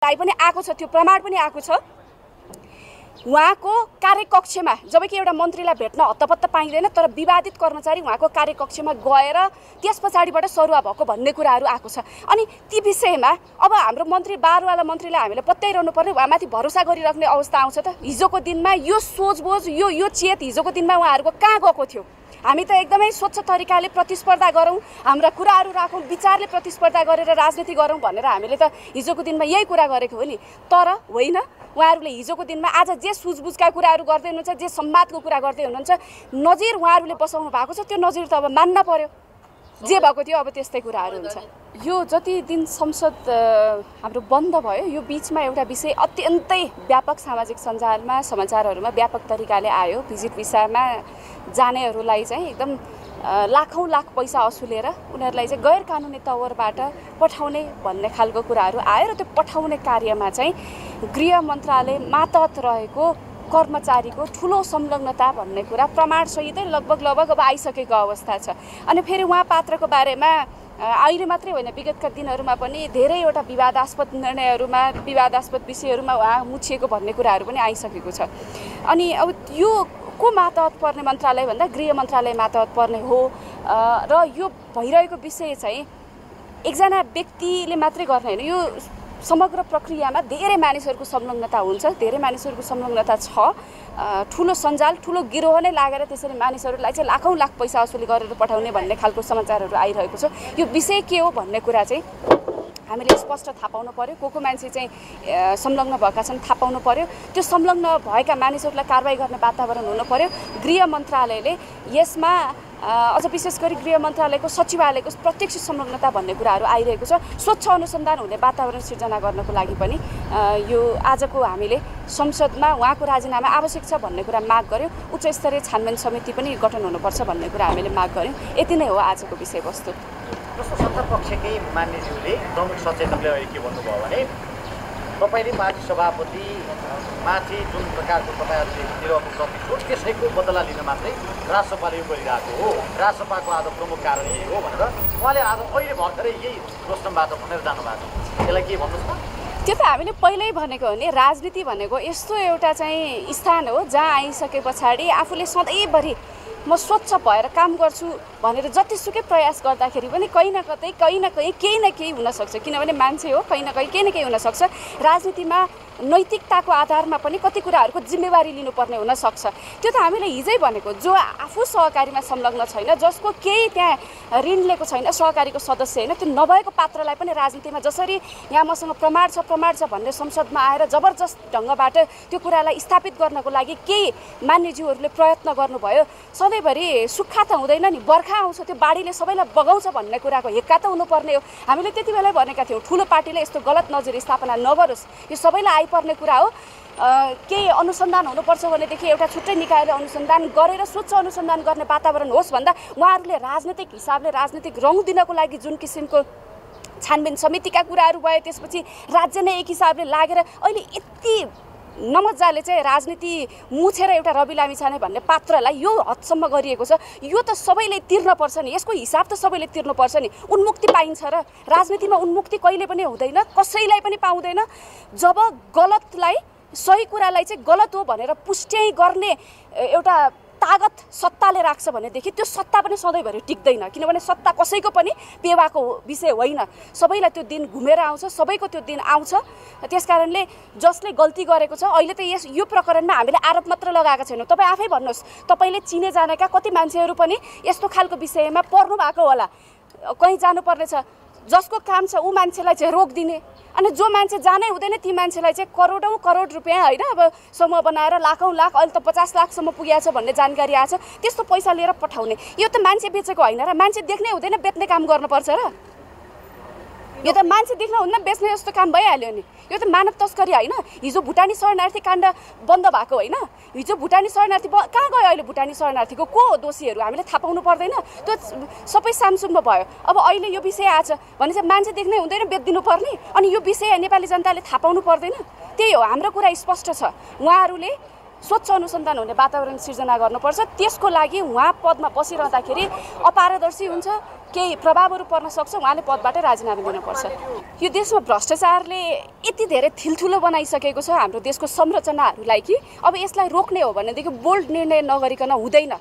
लागि पनि आएको छ, त्यो प्रमाण पनि आएको छ। उहाँको कार्यकक्षमा जबकि एउटा मन्त्रीलाई भेट्न हत्तपत्त पाइँदैन, तर विवादित कर्मचारी उहाँको कार्यकक्षमा गएर त्यस पछाडिबाट सरुवा भएको भन्ने कुराहरू आएको छ। अनि ती विषयमा अब हाम्रो मन्त्री बारवाला मन्त्रीलाई हामीले पत्याइरहनु पर्ने, उहाँमाथि भरोसा गरिराख्ने अवस्था आउँछ त? हिजोको दिनमा यो सोचबोझ यो चेत हिजोको दिनमा उहाँहरूको कहाँ गएको थियो? हामी त एकदमै स्वच्छ तरिकाले प्रतिस्पर्धा गरौँ, हाम्रा कुराहरू राखौँ, विचारले प्रतिस्पर्धा गरेर राजनीति गरौँ भनेर हामीले त हिजोको दिनमा यही कुरा गरेको हो नि। तर होइन, उहाँहरूले हिजोको दिनमा आज जे सुझबुझका कुराहरू गर्दै हुनुहुन्छ, जे संवादको कुरा गर्दै हुनुहुन्छ, नजिर उहाँहरूले बसाउनु भएको छ, त्यो नजिर त अब मान्न पर्यो। जे भएको थियो अब त्यस्तै कुराहरू हुन्छ। यो जति दिन संसद हाम्रो बन्द भयो, यो बिचमा एउटा विषय अत्यन्तै व्यापक सामाजिक सञ्जालमा समाचारहरूमा व्यापक तरिकाले आयो। भिजिट भिसामा जानेहरूलाई चाहिँ एकदम लाखौँ लाख पैसा असुलेर उनीहरूलाई चाहिँ गैर कानुनी तवरबाट पठाउने भन्ने खालको कुराहरू आयो र त्यो पठाउने कार्यमा चाहिँ गृह मन्त्रालय मातहत रहेको कर्मचारीको ठुलो संलग्नता भन्ने कुरा प्रमाणसहितै लगभग अब आइसकेको अवस्था छ। अनि फेरि उहाँ पात्रको बारेमा अहिले मात्रै होइन, विगतका दिनहरूमा पनि धेरैवटा विवादास्पद निर्णयहरूमा, विवादास्पद विषयहरूमा उहाँ मुछिएको भन्ने कुराहरू पनि आइसकेको छ। अनि अब यो को मातहत पर्ने मन्त्रालय भन्दा गृह मन्त्रालय मातहत पर्ने हो र यो भइरहेको विषय चाहिँ एकजना व्यक्तिले मात्रै गर्ने होइन, यो समग्र प्रक्रियामा धेरै मानिसहरूको संलग्नता हुन्छ, धेरै मानिसहरूको संलग्नता छ। ठुलो सञ्जाल, ठुलो गिरोह नै लागेर त्यसरी मानिसहरूलाई चाहिँ लाखौँ लाख पैसा असुली गरेर पठाउने भन्ने खालको समाचारहरू आइरहेको छ। यो विषय के हो भन्ने कुरा चाहिँ हामीले स्पष्ट थाहा पाउनु पर्यो। को मान्छे चाहिँ संलग्न भएका छन् थाहा पाउनु पर्यो। त्यो संलग्न भएका मानिसहरूलाई कारबाही गर्ने वातावरण हुनु पर्यो। गृह मन्त्रालयले यसमा अझ विशेष गरी गृह मन्त्रालयको सचिवालयको प्रत्यक्ष संलग्नता भन्ने कुराहरू आइरहेको छ। स्वच्छ अनुसन्धान हुने वातावरण सिर्जना गर्नको लागि पनि यो आजको हामीले संसदमा उहाँको राजीनामा आवश्यक छ भन्ने कुरा माग गर्यौँ। उच्च स्तरीय छानबिन समिति पनि गठन हुनुपर्छ भन्ने कुरा हामीले माग गर्यौँ। यति नै हो आजको विषयवस्तु। जस्तो सत्तापक्षकै मान्यज्यूले प्रमुख सचेतकले अहिले के भन्नुभयो भने तपाईँले पार्टी सभापति माथि जुन प्रकारको तपाईँहरूले दिनुभएको प्रतिशोध त्यसैको बदला लिन मात्रै राजसभाले यो गरिरहेको हो, राजसभाको आज प्रमुख कारण यही हो भनेर उहाँले आज अहिले भर्खरै यही रोस्टमबाट भनेर जानुभएको छ। त्यसलाई के भन्नुहोस् त? त्यो त हामीले पहिल्यै भनेको हो नि, राजनीति भनेको यस्तो एउटा चाहिँ स्थान हो जहाँ आइसके पछाडि आफूले सधैँभरि म स्वच्छ भएर काम गर्छु भनेर जतिसुकै प्रयास गर्दाखेरि पनि कहीँ न कहीँ केही न केही हुनसक्छ। किनभने मान्छे हो, कहीँ न केही हुनसक्छ। राजनीतिमा नैतिकताको आधारमा पनि कति कुराहरूको जिम्मेवारी लिनुपर्ने हुनसक्छ। त्यो त हामीले हिजै भनेको, जो आफू सहकारीमा संलग्न छैन, जसको केही त्यहाँ ऋण लिएको छैन, सहकारीको सदस्य होइन, त्यो नभएको पात्रलाई पनि राजनीतिमा जसरी यहाँ मसँग प्रमाण छ भन्ने संसदमा आएर जबरजस्त ढङ्गबाट त्यो कुरालाई स्थापित गर्नको लागि केही मान्यज्यूहरूले प्रयत्न गर्नुभयो। सधैँभरि सुक्खा त हुँदैन नि, बर्खा आउँछ, त्यो बाढीले सबैलाई बगाउँछ भन्ने कुराको हिक्का त हुनुपर्ने हो। हामीले त्यति बेलै भनेका थियौँ ठुलो पार्टीले यस्तो गलत नजिर स्थापना नगरोस्, यो सबैलाई पर्ने कुरा हो। केही अनुसन्धान हुनुपर्छ भनेदेखि एउटा छुट्टै निकायले अनुसन्धान गरेर स्वच्छ अनुसन्धान गर्ने वातावरण होस् भन्दा उहाँहरूले राजनीतिक हिसाबले राजनीतिक रङ दिनको लागि जुन किसिमको छानबिन समितिका कुराहरू भयो, त्यसपछि राज्य नै एक हिसाबले लागेर अहिले यति नमजाले चाहिँ राजनीति मुछेर एउटा रवि लामिछाने भन्ने पात्रलाई यो हदसम्म गरिएको छ। यो त सबैले तिर्न पर्छ नि, यसको हिसाब त सबैले तिर्नुपर्छ नि। उन्मुक्ति पाइन्छ र राजनीतिमा उन्मुक्ति कहिले पनि हुँदैन, कसैलाई पनि पाउँदैन। जब गलतलाई सही कुरालाई चाहिँ गलत हो भनेर पुष्टि गर्ने एउटा तागत सत्ताले राख्छ भनेदेखि त्यो सत्ता पनि सधैँभरि टिक्दैन। किनभने सत्ता कसैको पनि पेवाको विषय होइन, सबैलाई त्यो दिन घुमेर आउँछ, सबैको त्यो दिन आउँछ। त्यसकारणले जसले गल्ती गरेको छ, अहिले त यो प्रकरणमा हामीले आरोप मात्र लगाएका छैनौँ। तपाईँ आफै भन्नुहोस्, तपाईँले चिने जानेका कति मान्छेहरू पनि यस्तो खालको विषयमा पर्नु भएको होला। कहीँ जानुपर्ने छ, जसको काम छ ऊ मान्छेलाई चाहिँ रोकिदिने, अनि जो मान्छे जानै हुँदैन ती मान्छेलाई चाहिँ करोडौँ करोड रुपियाँ होइन अब समूह बनाएर लाखौँ लाख, अहिले त 50 लाखसम्म पुगेको छ भन्ने जानकारी आएको छ, त्यस्तो पैसा लिएर पठाउने। यो त मान्छे बेचेको होइन र, मान्छे देख्नै हुँदैन बेच्ने काम गर्नुपर्छ र? यो त मान्छे देख्न हुँदैन बेच्ने जस्तो काम भइहाल्यो नि। यो त मानव तस्करी होइन। हिजो भुटानी शरणार्थी काण्ड बन्द भएको होइन, हिजो भुटानी शरणार्थी कहाँ गयो? अहिले भुटानी शरणार्थीको को हो दोषीहरू हामीले थाहा पाउनु पर्दैन? त्यो सबै सामसुममा भयो। अब अहिले यो विषय आछ भने चाहिँ मान्छे देख्नै हुँदैन बेचिदिनु पर्ने, अनि यो विषय नेपाली जनताले थाहा पाउनु पर्दैन? त्यही हो, हाम्रो कुरा स्पष्ट छ। उहाँहरूले स्वच्छ अनुसन्धान हुने वातावरण सिर्जना गर्नुपर्छ। त्यसको लागि उहाँ पदमा बसिरहँदाखेरि अपारदर्शी हुन्छ, केही प्रभावहरू पर्न सक्छ उहाँले पदबाटै राजीनामा दिनुपर्छ। यो देशमा भ्रष्टाचारले यति धेरै थिलठुलो बनाइसकेको छ हाम्रो देशको संरचनाहरूलाई कि अब यसलाई रोक्ने हो भनेदेखि बोल्ड निर्णय नगरिकन हुँदैन।